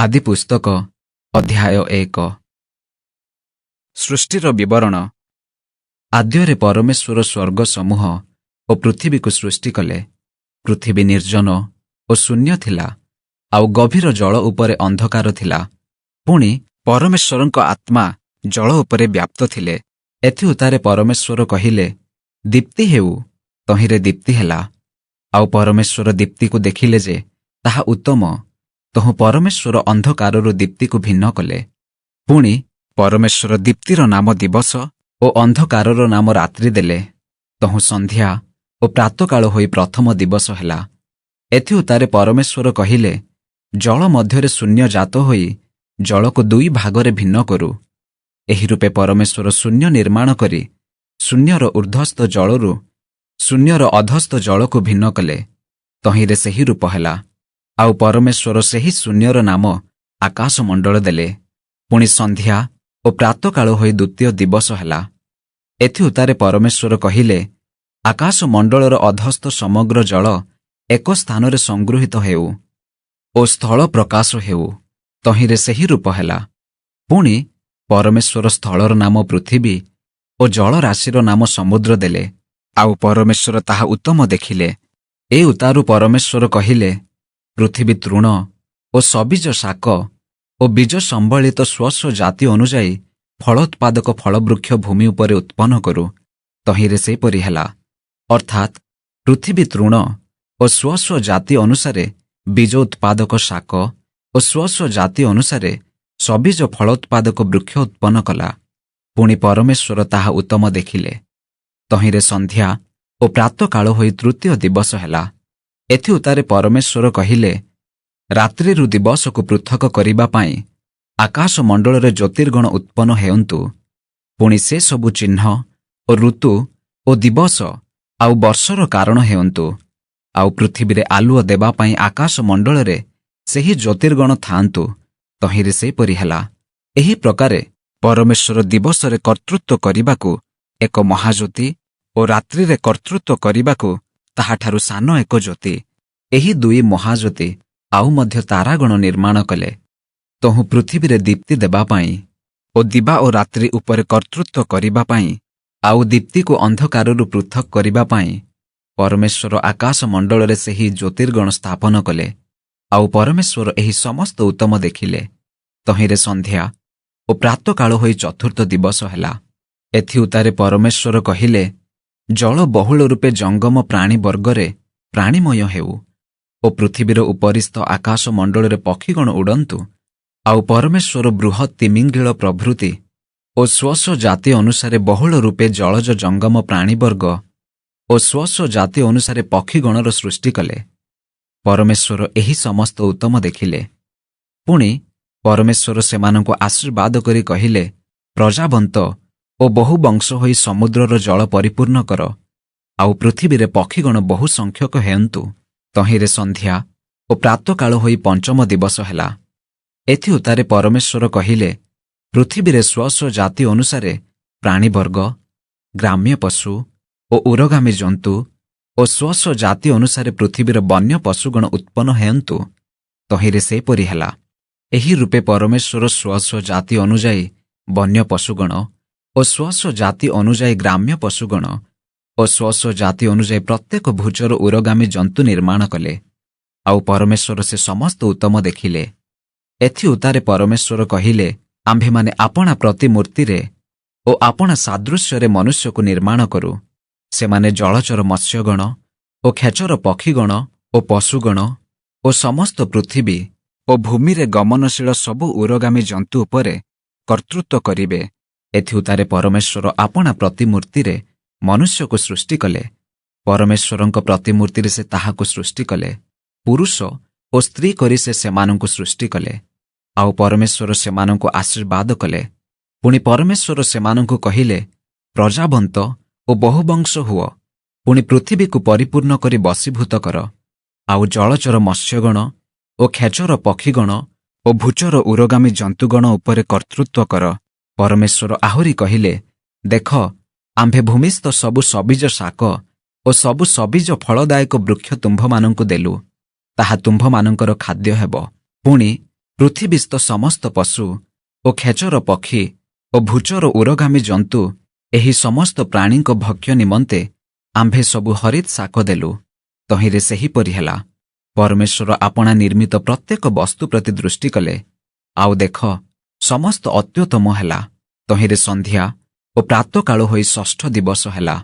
ଆଦିପୁସ୍ତକ ଅଧ୍ୟାୟ 1। ସୃଷ୍ଟିର ବିବରଣ। ଆଦ୍ୟରେ ପରମେଶ୍ୱର ସ୍ୱର୍ଗ ସମୂହ ଓ ପୃଥିବୀକୁ ସୃଷ୍ଟି କଲେ। ପୃଥିବୀ ନିର୍ଜନ ଓ ଶୂନ୍ୟ ଥିଲା, ଆଉ ଗଭୀର ଜଳ ଉପରେ ଅନ୍ଧକାର ଥିଲା। ପୁଣି ପରମେଶ୍ୱରଙ୍କ ଆତ୍ମା ଜଳ ଉପରେ ବ୍ୟାପ୍ତ ଥିଲେ। ଏଥିଉତ୍ତାରେ ପରମେଶ୍ୱର କହିଲେ, "ଦୀପ୍ତି ହେଉ।" ତହିଁରେ ଦୀପ୍ତି ହେଲା। ଆଉ ପରମେଶ୍ୱର ଦୀପ୍ତିକୁ ଦେଖିଲେ ଯେ ତାହା ଉତ୍ତମ। ତହୁଁ ପରମେଶ୍ୱର ଅନ୍ଧକାରରୁ ଦୀପ୍ତିକୁ ଭିନ୍ନ କଲେ। ପୁଣି ପରମେଶ୍ୱର ଦୀପ୍ତିର ନାମ ଦିବସ ଓ ଅନ୍ଧକାରର ନାମ ରାତ୍ରି ଦେଲେ। ତହୁଁ ସନ୍ଧ୍ୟା ଓ ପ୍ରାତଃକାଳ ହୋଇ ପ୍ରଥମ ଦିବସ ହେଲା। ଏଥିଉତ୍ତାରେ ପରମେଶ୍ୱର କହିଲେ, "ଜଳ ମଧ୍ୟରେ ଶୂନ୍ୟ ଜାତ ହୋଇ ଜଳକୁ ଦୁଇ ଭାଗରେ ଭିନ୍ନ କରୁ।" ଏହି ରୂପେ ପରମେଶ୍ୱର ଶୂନ୍ୟ ନିର୍ମାଣ କରି ଶୂନ୍ୟର ଉର୍ଦ୍ଧ୍ୱସ୍ଥ ଜଳରୁ ଶୂନ୍ୟର ଅଧସ୍ଥ ଜଳକୁ ଭିନ୍ନ କଲେ। ତହିଁରେ ସେହି ରୂପ ହେଲା। ଆଉ ପରମେଶ୍ୱର ସେହି ଶୂନ୍ୟର ନାମ ଆକାଶମଣ୍ଡଳ ଦେଲେ। ପୁଣି ସନ୍ଧ୍ୟା ଓ ପ୍ରାତଃକାଳ ହୋଇ ଦ୍ୱିତୀୟ ଦିବସ ହେଲା। ଏଥିଉତ୍ତାରେ ପରମେଶ୍ୱର କହିଲେ, "ଆକାଶମଣ୍ଡଳର ଅଧସ୍ଥ ସମଗ୍ର ଜଳ ଏକ ସ୍ଥାନରେ ସଂଗୃହୀତ ହେଉ ଓ ସ୍ଥଳ ପ୍ରକାଶ ହେଉ।" ତହିଁରେ ସେହି ରୂପ ହେଲା। ପୁଣି ପରମେଶ୍ୱର ସ୍ଥଳର ନାମ ପୃଥିବୀ ଓ ଜଳରାଶିର ନାମ ସମୁଦ୍ର ଦେଲେ। ଆଉ ପରମେଶ୍ୱର ତାହା ଉତ୍ତମ ଦେଖିଲେ। ଏ ଉତ୍ତାରୁ ପରମେଶ୍ୱର କହିଲେ, "ପୃଥିବୀ ତୃଣ ଓ ସବୀଜ ଶାକ ଓ ବୀଜ ସମ୍ବଳିତ ସ୍ୱସ୍ୱ ଜାତି ଅନୁଯାୟୀ ଫଳୋତ୍ପାଦକ ଫଳବୃକ୍ଷ ଭୂମି ଉପରେ ଉତ୍ପନ୍ନ କରୁ।" ତହିଁରେ ସେପରି ହେଲା। ଅର୍ଥାତ୍ ପୃଥିବୀ ତୃଣ ଓ ସ୍ୱସ୍ୱ ଜାତି ଅନୁସାରେ ବୀଜ ଉତ୍ପାଦକ ଶାକ ଓ ସ୍ୱସ୍ୱ ଜାତି ଅନୁସାରେ ସବୀଜ ଫଳୋତ୍ପାଦକ ବୃକ୍ଷ ଉତ୍ପନ୍ନ କଲା। ପୁଣି ପରମେଶ୍ୱର ତାହା ଉତ୍ତମ ଦେଖିଲେ। ତହିଁରେ ସନ୍ଧ୍ୟା ଓ ପ୍ରାତଃକାଳ ହୋଇ ତୃତୀୟ ଦିବସ ହେଲା। ଏଥିଉତ୍ତାରେ ପରମେଶ୍ୱର କହିଲେ, "ରାତ୍ରିରୁ ଦିବସକୁ ପୃଥକ କରିବା ପାଇଁ ଆକାଶମଣ୍ଡଳରେ ଜ୍ୟୋତିର୍ଗଣ ଉତ୍ପନ୍ନ ହେଉନ୍ତୁ। ପୁଣି ସେ ସବୁ ଚିହ୍ନ ଓ ଋତୁ ଓ ଦିବସ ଆଉ ବର୍ଷର କାରଣ ହେଉନ୍ତୁ। ଆଉ ପୃଥିବୀରେ ଆଲୁଅ ଦେବା ପାଇଁ ଆକାଶମଣ୍ଡଳରେ ସେହି ଜ୍ୟୋତିର୍ଗଣ ଥାଆନ୍ତୁ।" ତହିଁରେ ସେପରି ହେଲା। ଏହି ପ୍ରକାରେ ପରମେଶ୍ୱର ଦିବସରେ କର୍ତ୍ତୃତ୍ୱ କରିବାକୁ ଏକ ମହାଜ୍ୟୋତି ଓ ରାତ୍ରିରେ କର୍ତ୍ତୃତ୍ୱ କରିବାକୁ ତାହାଠାରୁ ସାନ ଏକ ଜ୍ୟୋତି, ଏହି ଦୁଇ ମହାଜ୍ୟୋତି ଆଉ ମଧ୍ୟ ତାରାଗଣ ନିର୍ମାଣ କଲେ। ତହୁଁ ପୃଥିବୀରେ ଦୀପ୍ତି ଦେବା ପାଇଁ ଓ ଦିବା ଓ ରାତ୍ରି ଉପରେ କର୍ତ୍ତୃତ୍ୱ କରିବା ପାଇଁ, ଆଉ ଦୀପ୍ତିକୁ ଅନ୍ଧକାରରୁ ପୃଥକ କରିବା ପାଇଁ ପରମେଶ୍ୱର ଆକାଶମଣ୍ଡଳରେ ସେହି ଜ୍ୟୋତିର୍ଗଣ ସ୍ଥାପନ କଲେ। ଆଉ ପରମେଶ୍ୱର ଏହି ସମସ୍ତ ଉତ୍ତମ ଦେଖିଲେ। ତହିଁରେ ସନ୍ଧ୍ୟା ଓ ପ୍ରାତଃକାଳ ହୋଇ ଚତୁର୍ଥ ଦିବସ ହେଲା। ଏଥିଉତ୍ତାରେ ପରମେଶ୍ୱର କହିଲେ, "ଜଳ ବହୁଳ ରୂପେ ଜଙ୍ଗମ ପ୍ରାଣୀ ବର୍ଗରେ ପ୍ରାଣୀମୟ ହେଉ ଓ ପୃଥିବୀର ଉପରିସ୍ଥ ଆକାଶ ମଣ୍ଡଳରେ ପକ୍ଷୀଗଣ ଉଡ଼ନ୍ତୁ।" ଆଉ ପରମେଶ୍ୱର ବୃହତ୍ ତିମିଙ୍ଗିଳ ପ୍ରଭୃତି ଓ ସ୍ୱସ୍ୱ ଜାତି ଅନୁସାରେ ବହୁଳ ରୂପେ ଜଳଜ ଜଙ୍ଗମ ପ୍ରାଣୀବର୍ଗ ଓ ସ୍ୱସ୍ୱ ଜାତି ଅନୁସାରେ ପକ୍ଷୀଗଣର ସୃଷ୍ଟି କଲେ। ପରମେଶ୍ୱର ଏହି ସମସ୍ତ ଉତ୍ତମ ଦେଖିଲେ। ପୁଣି ପରମେଶ୍ୱର ସେମାନଙ୍କୁ ଆଶୀର୍ବାଦ କରି କହିଲେ, "ପ୍ରଜାବନ୍ତ ଓ ବହୁ ବଂଶ ହୋଇ ସମୁଦ୍ରର ଜଳ ପରିପୂର୍ଣ୍ଣ କର, ଆଉ ପୃଥିବୀରେ ପକ୍ଷୀଗଣ ବହୁ ସଂଖ୍ୟକ ହେଉନ୍ତୁ।" ତହିଁରେ ସନ୍ଧ୍ୟା ଓ ପ୍ରାତଃକାଳ ହୋଇ ପଞ୍ଚମ ଦିବସ ହେଲା। ଏଥିଉତ୍ତାରେ ପରମେଶ୍ୱର କହିଲେ, "ପୃଥିବୀରେ ସ୍ୱସ୍ୱ ଜାତି ଅନୁସାରେ ପ୍ରାଣୀବର୍ଗ, ଗ୍ରାମ୍ୟ ପଶୁ ଓ ଉରଗାମୀ ଜନ୍ତୁ ଓ ସ୍ୱସ୍ୱ ଜାତି ଅନୁସାରେ ପୃଥିବୀର ବନ୍ୟ ପଶୁଗଣ ଉତ୍ପନ୍ନ ହେଉନ୍ତୁ।" ତହିଁରେ ସେପରି ହେଲା। ଏହି ରୂପେ ପରମେଶ୍ୱର ସ୍ୱସ୍ୱ ଜାତି ଅନୁଯାୟୀ ବନ୍ୟ ପଶୁଗଣ ଓ ସ୍ୱସ୍ୱ ଜାତି ଅନୁଯାୟୀ ଗ୍ରାମ୍ୟ ପଶୁଗଣ ଓ ସ୍ୱସ୍ୱ ଜାତି ଅନୁଯାୟୀ ପ୍ରତ୍ୟେକ ଭୂଚର ଉରଗାମୀ ଜନ୍ତୁ ନିର୍ମାଣ କଲେ। ଆଉ ପରମେଶ୍ୱର ସେ ସମସ୍ତ ଉତ୍ତମ ଦେଖିଲେ। ଏଥିଉତ୍ତାରେ ପରମେଶ୍ୱର କହିଲେ, "ଆମ୍ଭେମାନେ ଆପଣା ପ୍ରତିମୂର୍ତ୍ତିରେ ଓ ଆପଣା ସାଦୃଶ୍ୟରେ ମନୁଷ୍ୟକୁ ନିର୍ମାଣ କରୁ। ସେମାନେ ଜଳଚର ମତ୍ସ୍ୟଗଣ ଓ ଖେଚର ପକ୍ଷୀଗଣ ଓ ପଶୁଗଣ ଓ ସମସ୍ତ ପୃଥିବୀ ଓ ଭୂମିରେ ଗମନଶୀଳ ସବୁ ଉରଗାମୀ ଜନ୍ତୁ ଉପରେ କର୍ତ୍ତୃତ୍ୱ କରିବେ।" ଏଥିଉତ୍ତାରେ ପରମେଶ୍ୱର ଆପଣା ପ୍ରତିମୂର୍ତ୍ତିରେ ମନୁଷ୍ୟକୁ ସୃଷ୍ଟି କଲେ। ପରମେଶ୍ୱରଙ୍କ ପ୍ରତିମୂର୍ତ୍ତିରେ ସେ ତାହାକୁ ସୃଷ୍ଟି କଲେ। ପୁରୁଷ ଓ ସ୍ତ୍ରୀ କରି ସେ ସେମାନଙ୍କୁ ସୃଷ୍ଟି କଲେ। ଆଉ ପରମେଶ୍ୱର ସେମାନଙ୍କୁ ଆଶୀର୍ବାଦ କଲେ। ପୁଣି ପରମେଶ୍ୱର ସେମାନଙ୍କୁ କହିଲେ, "ପ୍ରଜାବନ୍ତ ଓ ବହୁବଂଶ ହୁଅ, ପୁଣି ପୃଥିବୀକୁ ପରିପୂର୍ଣ୍ଣ କରି ବଶୀଭୂତ କର। ଆଉ ଜଳଚର ମତ୍ସ୍ୟଗଣ ଓ ଖେଚର ପକ୍ଷୀଗଣ ଓ ଭୂଚର ଉରଗାମୀ ଜନ୍ତୁଗଣ ଉପରେ କର୍ତ୍ତୃତ୍ୱ କର।" ପରମେଶ୍ୱର ଆହୁରି କହିଲେ, "ଦେଖ, ଆମ୍ଭେ ଭୂମିସ୍ଥ ସବୁ ସବୀଜ ଶାକ ଓ ସବୁ ସବୀଜ ଫଳଦାୟକ ବୃକ୍ଷ ତୁମ୍ଭମାନଙ୍କୁ ଦେଲୁ। ତାହା ତୁମ୍ଭମାନଙ୍କର ଖାଦ୍ୟ ହେବ। ପୁଣି ପୃଥିବୀସ୍ଥ ସମସ୍ତ ପଶୁ ଓ ଖେଚର ପକ୍ଷୀ ଓ ଭୂଚର ଉରଗାମୀ ଜନ୍ତୁ, ଏହି ସମସ୍ତ ପ୍ରାଣୀଙ୍କ ଭକ୍ଷ୍ୟ ନିମନ୍ତେ ଆମ୍ଭେ ସବୁ ହରିତ୍ ଶାକ ଦେଲୁ। ତହିଁରେ ସେହିପରି ହେଲା। ପରମେଶ୍ୱର ଆପଣା ନିର୍ମିତ ପ୍ରତ୍ୟେକ ବସ୍ତୁ ପ୍ରତି ଦୃଷ୍ଟି କଲେ, ଆଉ ଦେଖ, ସମସ୍ତ ଅତ୍ୟୁତ୍ତମ ହେଲା। ତହିଁରେ ସନ୍ଧ୍ୟା ଓ ପ୍ରାତଃକାଳ ହୋଇ ଷଷ୍ଠ ଦିବସ ହେଲା।